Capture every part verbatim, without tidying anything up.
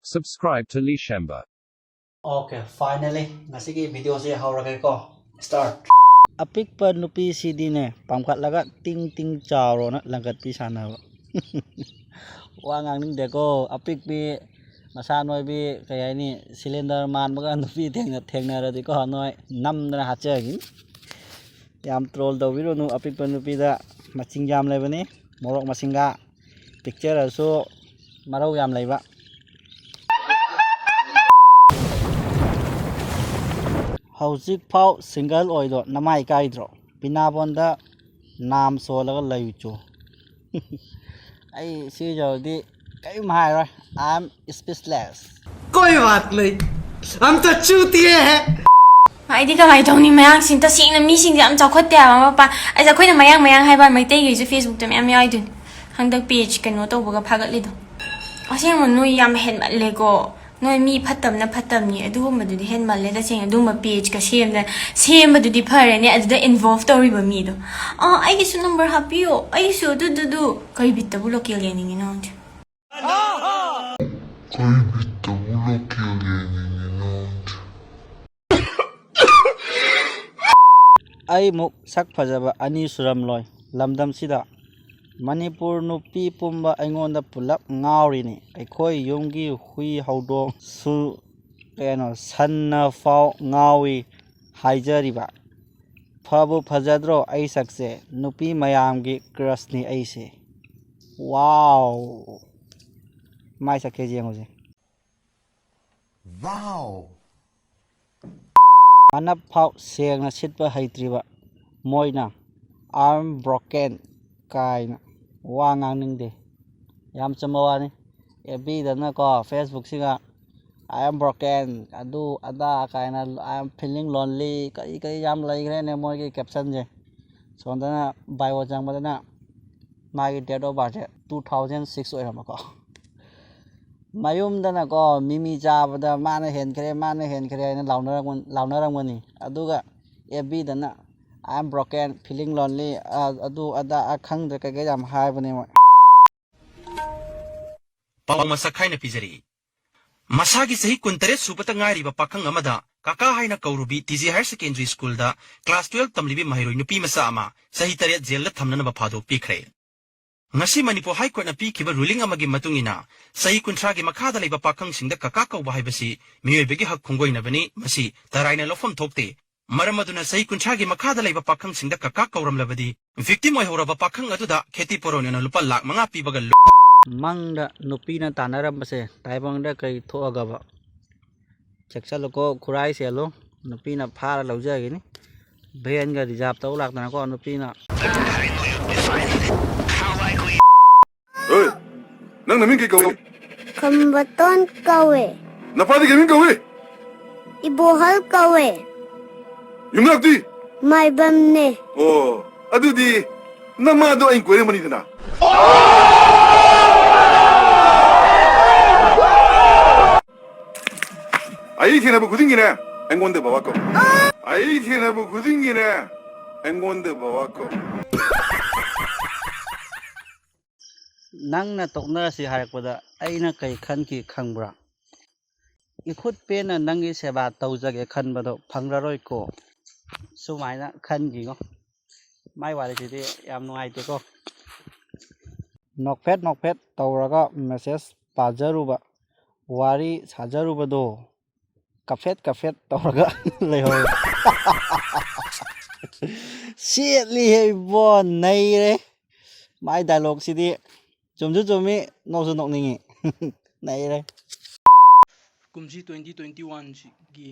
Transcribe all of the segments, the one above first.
Subscribe to Lishemba. Okay, finally, ꯉꯁꯤꯒꯤ ꯚꯤꯗꯤꯑꯣꯁꯦ ꯍꯧꯔꯒꯦꯀꯣ꯫ Start. ꯑꯄꯤꯛꯄ ꯅꯨꯄꯤꯁꯤꯗꯤꯅꯦ ꯄꯥꯝꯈꯠꯂꯒ ꯇꯤꯡ ꯇꯤꯡ ꯆꯥꯎꯔꯣꯅ ꯂꯪꯈꯠꯄꯤ ꯁꯥꯟꯅꯕ꯫ ꯋꯥ ꯉꯥꯡꯅꯤꯡꯗꯦꯀꯣ꯫ ꯑꯄꯤꯛꯄꯤ, ꯃꯁꯥ ꯅꯣꯏꯕꯤ, ꯀꯩ ꯍꯥꯏꯅꯤ, ꯁꯤꯂꯤꯟꯗꯔ ꯃꯥꯟꯕꯒ ꯅꯨꯄꯤ ꯊꯦꯡꯅ ꯊꯦꯡꯅꯔꯗꯤꯀꯣ, ꯅꯣꯏ ꯅꯝꯗꯅ ꯍꯥꯠꯆꯈꯤꯅꯤ꯫ ꯌꯥꯝ ꯇ꯭ꯔꯣꯜ ꯇꯧꯕꯤꯔꯨꯅꯨ ꯑꯄꯤꯛꯄ ꯅꯨꯄꯤꯗ꯫ ꯃꯆꯤꯡ ꯌꯥꯝ ꯂꯩꯕꯅꯤ, ꯃꯣꯔꯣꯛ ꯃꯆꯤꯡꯒ꯫ ꯄꯤꯛꯆꯔꯁꯨ ꯃꯔꯧ ꯌꯥꯝ ꯂꯩꯕ꯫ ꯍꯧꯖꯤꯛꯐꯥꯎ ꯁꯤꯡꯒꯜ ꯑꯣꯏꯗꯣ ꯅꯃꯥꯏ ꯀꯥꯏꯗ꯭ꯔꯣ? ꯄꯤꯅꯥꯕꯣꯟꯗ ꯅꯥꯝ ꯁꯣꯜꯂꯒ ꯂꯩꯆꯣ꯫ ꯑꯩ ꯁꯤ ꯌꯧꯔꯗꯤ ꯀꯔꯤꯝ ꯍꯥꯏꯔꯣꯏ꯫ I am speechless. कोई बात नहीं, हम तो चूतिए हैं। ꯑꯩꯗꯤ ꯀꯃꯥꯏꯅ ꯇꯧꯅꯤ? ꯃꯌꯥꯡꯁꯤꯡ ꯇꯁꯦꯡꯅ ꯃꯤꯁꯤꯡꯁꯦ ꯌꯥꯝ ꯆꯥꯎꯈꯠꯇꯦ ꯍꯥꯏꯕ꯫ ꯃꯄꯥꯟ ꯑꯩꯁꯦ ꯑꯩꯈꯣꯏꯅ ꯃꯌꯥꯡ ꯃꯌꯥꯡ ꯍꯥꯏꯕ ꯃꯩꯇꯩꯒꯤꯁꯨ ꯐꯦꯁꯕꯨꯛꯇ ꯃꯌꯥꯝ ꯌꯥꯎꯏꯗꯨꯅꯤ꯫ ꯍꯟꯗꯛ ꯄꯦꯖ ꯀꯩꯅꯣ ꯇꯧꯕꯒ ꯐꯥꯒꯠꯂꯤꯗꯣ꯫ ꯑꯁꯦꯡꯕ ꯅꯣꯏ ꯌꯥꯝ ꯍꯦꯟꯃꯜꯂꯦꯀꯣ꯫ ꯅꯣꯏ ꯃꯤ ꯐꯠꯇꯕꯅ ꯐꯠꯇꯕꯅꯤ, ꯑꯗꯨꯒꯨꯝꯕꯗꯨꯗꯤ ꯍꯦꯟꯃꯜꯂꯦ꯫ ꯇꯁꯦꯡꯅ ꯑꯗꯨꯒꯨꯝꯕ ꯄꯦꯖꯀ ꯁꯦꯝꯗ ꯁꯦꯝꯕꯗꯨꯗꯤ ꯐꯔꯦꯅꯦ, ꯑꯗꯨꯗ ꯏꯟꯚꯣꯜꯚ ꯇꯧꯔꯤꯕ ꯃꯤꯗꯣ꯫ ꯑꯥ, ꯑꯩꯒꯤꯁꯨ ꯅꯝꯕꯔ ꯍꯥꯞꯄꯤꯌꯣ, ꯑꯩꯒꯤꯁꯨ ꯑꯗꯨꯗꯨꯗꯨ꯫ ꯀꯩ ꯕꯤꯠꯇꯕꯨ ꯂꯣꯀꯦꯜ ꯌꯦꯡꯅꯤꯡꯉꯤꯅꯣ ꯈꯪꯗꯦ꯫ ꯀꯩ ꯕꯤꯠꯇꯕꯨ ꯂꯣꯀꯦꯜ ꯌꯦꯡꯅꯤꯡꯉꯤꯅꯣ ꯈꯪꯗꯦ꯫ ꯑꯩꯃꯨꯛ ꯁꯛ ꯐꯖꯕ ꯑꯅꯤ ꯁꯨꯔꯝꯂꯣꯏ ꯂꯝꯗꯝꯁꯤꯗ꯫ ꯃꯅꯤꯄꯨꯔ ꯅꯨꯄꯤ ꯄꯨꯝꯕ ꯑꯩꯉꯣꯟꯗ ꯄꯨꯂꯞ ꯉꯥꯎꯔꯤꯅꯤ꯫ ꯑꯩꯈꯣꯏ ꯌꯨꯝꯒꯤ ꯍꯨꯏ ꯍꯧꯗꯣꯡꯁꯨ, ꯀꯩꯅꯣ, ꯁꯟꯅ ꯐꯥꯎ ꯉꯥꯎꯏ ꯍꯥꯏꯖꯔꯤꯕ꯫ ꯐꯕꯨ ꯐꯖꯗ꯭ꯔꯣ ꯑꯩ ꯁꯛꯁꯦ? ꯅꯨꯄꯤ ꯃꯌꯥꯝꯒꯤ ꯀ꯭ꯔꯁꯅꯤ ꯑꯩꯁꯦ꯫ ꯋꯥꯎ! ꯃꯥꯏ ꯁꯛꯀꯦꯁꯦ ꯌꯦꯡꯉꯨꯁꯦ꯫ Wow! ꯃꯅꯞ ꯐꯥꯎ ꯁꯦꯡꯅ ꯁꯤꯠꯄ ꯍꯩꯇ꯭ꯔꯤꯕ ꯃꯣꯏꯅ "I am broken" ꯀꯥꯏꯅ ꯋꯥ ꯉꯥꯡꯅꯤꯡꯗꯦ꯫ ꯌꯥꯝ ꯆꯨꯝꯕ ꯋꯥꯅꯤ꯫ ꯑꯦꯐ ꯕꯤꯗꯅꯀꯣ, ꯐꯦꯁꯕꯨꯛꯁꯤꯒ "I am broken", ꯑꯗꯨ ꯑꯗꯥ ꯀꯥꯏꯅ, "I am feeling lonely", ꯀꯔꯤ ꯀꯔꯤ ꯌꯥꯝ ꯂꯩꯈ꯭ꯔꯦꯅꯦ ꯃꯣꯏꯒꯤ ꯀꯦꯞꯁꯟꯁꯦ꯫ ꯁꯣꯝꯗꯅ ꯕꯥꯏꯑꯣ ꯆꯪꯕꯗꯅ ꯃꯥꯒꯤ date of birth say two thousand six ꯑꯣꯏꯔꯝꯕꯀꯣ꯫ ꯃꯌꯨꯝꯗꯅꯀꯣ ꯃꯤꯃꯤ ꯆꯥꯕꯗ "ꯃꯥꯅ ꯍꯦꯟꯈ꯭ꯔꯦ, ꯃꯥꯅ ꯍꯦꯟꯈ꯭ꯔꯦ" ꯍꯥꯏꯅ ꯂꯥꯎꯅꯔꯝꯒ-, ꯂꯥꯎꯅꯔꯝꯒꯅꯤ꯫ ꯑꯗꯨꯒ F ꯕꯤꯗꯅ "I am broken, feeling lonely", ꯑ-, ꯑꯗꯨ ꯑꯗꯥ ꯑ ꯈꯪꯗ꯭ꯔꯦ ꯀꯩꯀꯩ ꯌꯥꯝ ꯍꯥꯏꯕꯅꯦ ꯃꯣꯏ꯫ ꯄꯥꯎ ꯃꯁꯛ ꯈꯥꯏꯅ ꯄꯤꯖꯔꯤ꯫ ꯃꯁꯥꯒꯤ ꯆꯍꯤ ꯀꯨꯟꯇꯔꯦꯠ ꯁꯨꯕꯇ ꯉꯥꯏꯔꯤꯕ ꯄꯥꯈꯪ ꯑꯃꯗ ꯀꯥꯀꯥ ꯍꯥꯏꯅ ꯀꯧꯔꯨꯕꯤ ꯇꯤ ꯖꯤ ꯍꯥꯌꯔ ꯁꯦꯀꯦꯟꯗꯔꯤ ꯁ꯭ꯀꯨꯜꯗ ꯀ꯭ꯂꯥꯁ ꯇꯨꯌꯦꯜꯕ ꯇꯝꯂꯤꯕꯤ ꯃꯍꯩꯔꯣꯏ ꯅꯨꯄꯤ ꯃꯆꯥ ꯑꯃ ꯆꯍꯤ ꯇꯔꯦꯠ ꯖꯦꯜꯗ ꯊꯝꯅꯅꯕ ꯐꯥꯗꯣꯛꯄꯤꯈ꯭ꯔꯦ꯫ ꯉꯁꯤ ꯃꯅꯤꯄꯨꯔ ꯍꯥꯏ ꯀꯣꯔꯠꯅ ꯄꯤꯈꯤꯕ ꯔꯨꯂꯤꯡ ꯑꯃꯒꯤ ꯃꯇꯨꯡ ꯏꯟꯅ, ꯆꯍꯤ ꯀꯨꯟꯊ꯭ꯔꯥꯒꯤ ꯃꯈꯥꯗ ꯂꯩꯕ ꯄꯥꯈꯪꯁꯤꯡꯗ ꯀꯀꯥ ꯀꯧꯕ ꯍꯥꯏꯕꯁꯤ ꯃꯤꯑꯣꯏꯕꯒꯤ ꯍꯛ ꯈꯣꯡꯒꯣꯏꯅꯕꯅꯤ, ꯃꯁꯤ ꯇꯔꯥꯏꯅ ꯂꯧꯐꯝ ꯊꯣꯛꯇꯦ꯫ ꯃꯔꯝ ꯑꯗꯨꯅ ꯆꯍꯤ ꯀꯨꯟꯊ꯭ꯔꯥꯒꯤ ꯃꯈꯥꯗ ꯂꯩꯕ ꯄꯥꯈꯪꯁꯤꯡꯗ ꯀꯀꯥ ꯀꯧꯔꯝꯂꯕꯗꯤ, ꯚꯤꯛꯇꯤꯝ ꯑꯣꯏꯍꯧꯔꯕ ꯄꯥꯈꯪ ꯑꯗꯨꯗ ꯈꯦꯇꯤ ꯄꯨꯔꯣꯟ ꯑꯣꯏꯅ ꯂꯨꯄꯥ ꯂꯥꯈ ꯃꯉꯥ ꯄꯤꯕꯒ ꯂꯨ- ꯃꯪꯗ ꯅꯨꯄꯤꯅ ꯇꯥꯟꯅꯔꯝꯕꯁꯦ ꯇꯥꯏꯕꯪꯗ ꯀꯩ ꯊꯣꯛꯑꯒꯕ? ꯆꯦꯛꯁꯜꯂꯨꯀꯣ, ꯈꯨꯔꯥꯏ ꯆꯦꯜꯂꯨ, ꯅꯨꯄꯤꯅ ꯐꯥꯔ ꯂꯧꯖꯈꯤꯅꯤ꯫ ꯚꯦꯟꯒ ꯔꯤꯖꯥꯕ ꯇꯧ ꯂꯥꯛꯇꯅꯀꯣ, ꯅꯨꯄꯤꯅ꯫ ꯑꯣꯏ, ꯅꯪ ꯅꯃꯤꯡ ꯀꯩ ꯀꯧꯏ? ꯈꯝꯕꯇꯣꯟ ꯀꯧꯋꯦ꯫ ꯅꯄꯥꯗꯤ ꯀꯩ ꯃꯤꯡ ꯀꯧꯏ? ꯏꯕꯣꯍꯜ ꯀꯧꯋꯦ꯫ ꯌꯨꯝꯅꯥꯛꯇꯤ? ꯃꯥꯏꯕꯝꯅꯦ꯫ ꯑꯣ, ꯑꯗꯨꯗꯤ ꯅꯃꯥꯗꯣ ꯑꯩꯅ ꯀꯣꯏꯔꯝꯃꯅꯤꯗꯅ꯫ ꯑꯩ ꯊꯦꯡꯅꯕ ꯈꯨꯗꯤꯡꯒꯤꯅꯦ, ꯑꯩꯉꯣꯟꯗ ꯕꯕꯥ ꯀꯧ꯫ ꯑꯩ ꯊꯦꯡꯅꯕ ꯈꯨꯗꯤꯡꯒꯤꯅꯦ, ꯑꯩꯉꯣꯟꯗ ꯕꯕꯥ ꯀꯧ꯫ ꯅꯪꯅ ꯇꯣꯛꯅꯔꯁꯤ ꯍꯥꯏꯔꯛꯄꯗ ꯑꯩꯅ ꯀꯩ ꯈꯟꯈꯤ ꯈꯪꯕ꯭ꯔꯥ? ꯏꯈꯨꯠ ꯄꯦꯟꯅ ꯅꯪꯒꯤ ꯁꯦꯕꯥ ꯇꯧꯖꯒꯦ ꯈꯟꯕꯗꯣ ꯐꯪꯂꯔꯣꯏꯀꯣ꯫ ꯁꯨꯃꯥꯏꯅ ꯈꯟꯈꯤꯉꯣ꯫ ꯃꯥꯏ ꯋꯥꯔꯤꯁꯤꯗꯤ ꯌꯥꯝ ꯅꯨꯡꯉꯥꯏꯇꯦꯀꯣ꯫ ꯅꯣꯛꯐꯦꯠ ꯅꯣꯛꯐꯦꯠ ꯇꯧꯔꯒ ꯃꯦꯁꯦꯖ ꯄꯥꯖꯔꯨꯕ, ꯋꯥꯔꯤ ꯁꯥꯖꯔꯨꯕꯗꯣ ꯀꯐꯦꯠ ꯀꯐꯦꯠ ꯇꯧꯔꯒ ꯂꯩꯍꯧꯔꯦ꯫ ꯁꯦꯠꯂꯤꯍꯦ ꯏꯕꯣ, ꯅꯩꯔꯦ꯫ ꯃꯥꯏ ꯗꯥꯏꯂꯣꯛꯁꯤꯗꯤ ꯆꯨꯝꯁꯨ ꯆꯨꯝꯃꯤ, ꯅꯣꯛꯁꯨ ꯅꯣꯛꯅꯤꯡꯉꯤ꯫ ꯅꯩꯔꯦ꯫ ꯀꯨꯝꯁꯤ ꯇ꯭ꯋꯦꯟꯇꯤ ꯇ꯭ꯋꯦꯟꯇꯤ ꯋꯥꯟꯁꯤꯒꯤ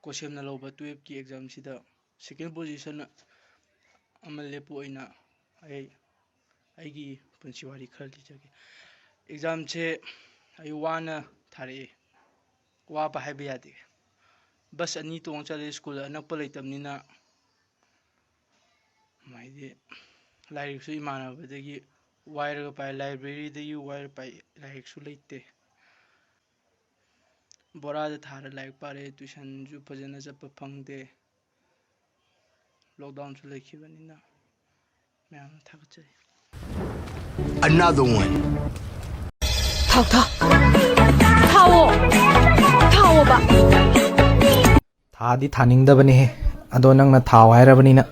ꯀꯣꯁꯦꯝꯅ ꯂꯧꯕ ꯇꯨꯌꯦꯜꯐꯀꯤ ꯑꯦꯛꯖꯥꯝꯁꯤꯗ ꯁꯦꯀꯦꯟ ꯄꯣꯖꯤꯁꯟ ꯑꯃ ꯂꯦꯞꯄ ꯑꯣꯏꯅ ꯑꯩ ꯑꯩꯒꯤ ꯄꯨꯟꯁꯤ ꯋꯥꯔꯤ ꯈꯔ ꯂꯤꯖꯒꯦ꯫ ꯑꯦꯛꯖꯥꯝꯁꯦ ꯑꯩ ꯋꯥꯅ ꯊꯥꯔꯛꯑꯦ, ꯋꯥꯕ ꯍꯥꯏꯕ ꯌꯥꯗꯦ꯫ ꯕꯁ ꯑꯅꯤ ꯇꯣꯡꯉ ꯆꯠꯂꯦ, ꯁ꯭ꯀꯨꯜ ꯑꯅꯛꯄ ꯂꯩꯇꯕꯅꯤꯅ꯫ ꯍꯥꯏꯗꯤ ꯂꯥꯏꯔꯤꯛꯁꯨ ꯏꯃꯥꯟꯅꯕꯗꯒꯤ ꯋꯥꯏꯔꯒ ꯄꯥꯏ, ꯂꯥꯏꯕ꯭ꯔꯦꯔꯤꯗꯒꯤ ꯋꯥꯏꯔ ꯄꯥꯏ, ꯂꯥꯏꯔꯤꯛꯁꯨ ꯂꯩꯇꯦ꯫ ꯕꯣꯔꯥꯗ ꯊꯥꯔ ꯂꯥꯏꯔꯤꯛ ꯄꯥꯔꯦ, ꯇ꯭ꯌꯨꯁꯟꯁꯨ ꯐꯖꯅ ꯆꯠꯄ ꯐꯪꯗꯦ꯫ ꯂꯣꯛꯗꯥꯎꯟꯁꯨ ꯂꯩꯈꯤꯕꯅꯤꯅ꯫ ꯃꯌꯥꯝꯅ ꯊꯥꯒꯠꯆꯔꯤ꯫ Another one. ꯊꯥꯎ ꯊꯥꯎ꯫ ꯊꯥꯗꯤ ꯊꯥꯅꯤꯡꯗꯕꯅꯤꯍꯦ, ꯑꯗꯣ ꯅꯪꯅ ꯊꯥꯎ ꯍꯥꯏꯔꯕꯅꯤꯅ꯫